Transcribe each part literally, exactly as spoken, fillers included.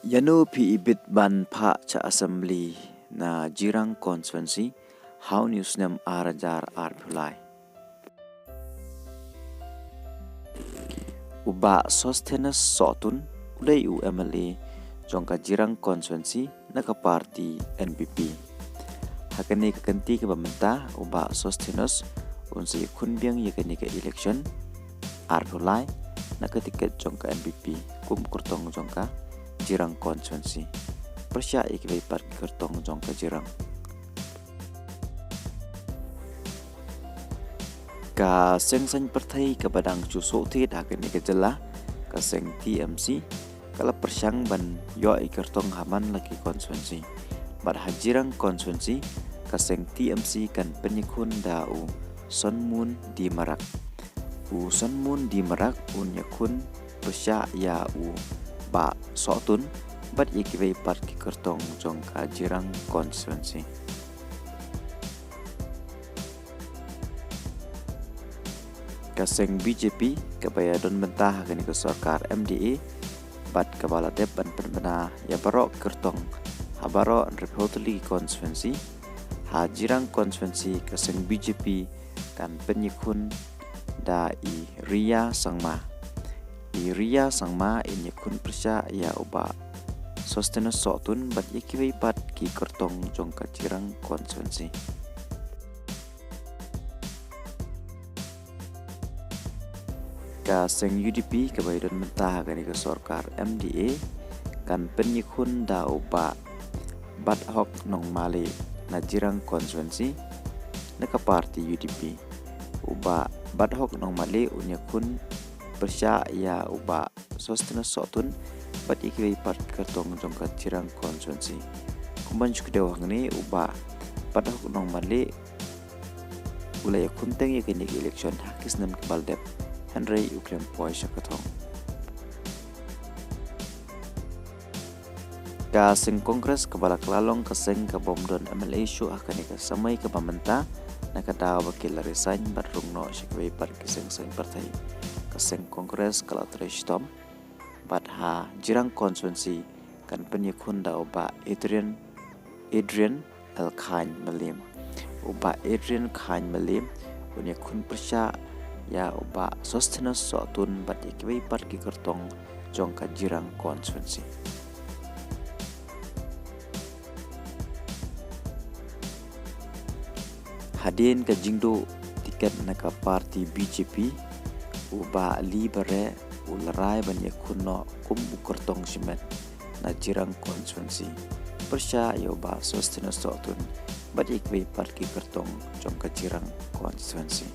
Ïano phi ibit ban phah sha Assembly na Jirang Constituency ha une u snem ar hajar arphew lai? U Bah Sosthenes Sohtun u dei u M L A jong ka Jirang Constituency na ka party N P P. Ha kane ka kynti kaba mynta, u Bah Sosthenes un sa ïakhun biang ïa kane ka election arphew lai na ka tiket jong ka N P P kum kyrtong jong ka Jirang Constituency pyrshah ïa kiwei pat ki kyrtong jong ka Jirang. Ka seng saiñ pyrthei kaba dang shu shu thied ha kane ka jylla, ka seng T M C, ka la pyrshang ban ïoh ïa ki kyrtong ha man la ki constituency. Bad ha Jirang Constituency, ka seng T M C kan pynïakhun da u Sonmun D Marak. U Sonmun D Marak un ïakhun pyrshah ïa u Bah Sohtun bad ïa kiwei pat ki kyrtong jong ka Jirang Constituency. Ka seng B J P kaba ïadon bynta ha kane ka sorkar M D A bad kaba la dep ban pynbna ïa baroh ki kyrtong ha baroh hynriewphew tylli ki constituency. Ha Jirang Constituency, ka seng B J P kan pynïakhun da i Ria Sangma. I Ria Sangma in ïakhun pyrshah ïa u Bah Sosthenes Sohtun bad ïa kiwei pat ki kyrtong jong ka Jirang Constituency. Ka seng U D P kaba ïadon bynta ha kane ka sorkar M D A kan pynïakhun da u Bah Bathok Nongmale na Jirang Constituency na ka party U D P. U Bah Bathok Nongmale un ïakhun pyrshah ïa u Bah Sosthenes Sohtun bad ïa kiwei pat ki kyrtong jong ka Jirang Constituency. Kumban shu kdew hangne, u Bah Bathok Nongmale u la ïakhun teng ïa kane ka election ha ki snem kiba la dep, hynrei u khlem poi sha ka thong. Ka seng Congress kaba la kylla long ka seng kabym don M L A shuh ha kane ka samoi kaba mynta, na ka daw ba ki la resign bad rung noh sha kiwei pat ki seng saiñ pyrthei. Ka seng Congress ka la trei shitom bad ha Jirang Constituency kan pynïakhun da u Bah Adrian, Adrian L Khain Malim. U Bah Adrian Khain Malim un ïakhun pyrshah ïa u Bah Sosthenes Sohtun bad ïa kiwei pat ki kyrtong jong ka Jirang Constituency. Hadien ka jingduh tiket na ka party B J P, u Bah Lee Bare u la rai ban ïakhun noh kum u kyrtong shimet na Jirang Constituency pyrshah ïa u Bah Sosthenes Sohtun bad ïa kiwei pat ki kyrtong jong ka Jirang Constituency.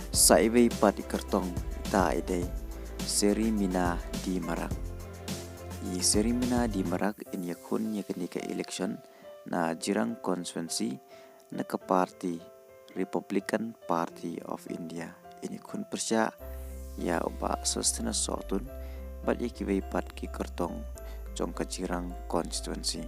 Sa iwei pat i kyrtong ita i dei Serimina D Marak. I Serimina D Marak in ïakhun ïa kane ka election na Jirang Constituency na ka party Republican Party of India. In ïakhun pyrshah ïa u Bah Sosthenes Sohtun bad ïa kiwei pat ki kyrtong jong ka Jirang Constituency.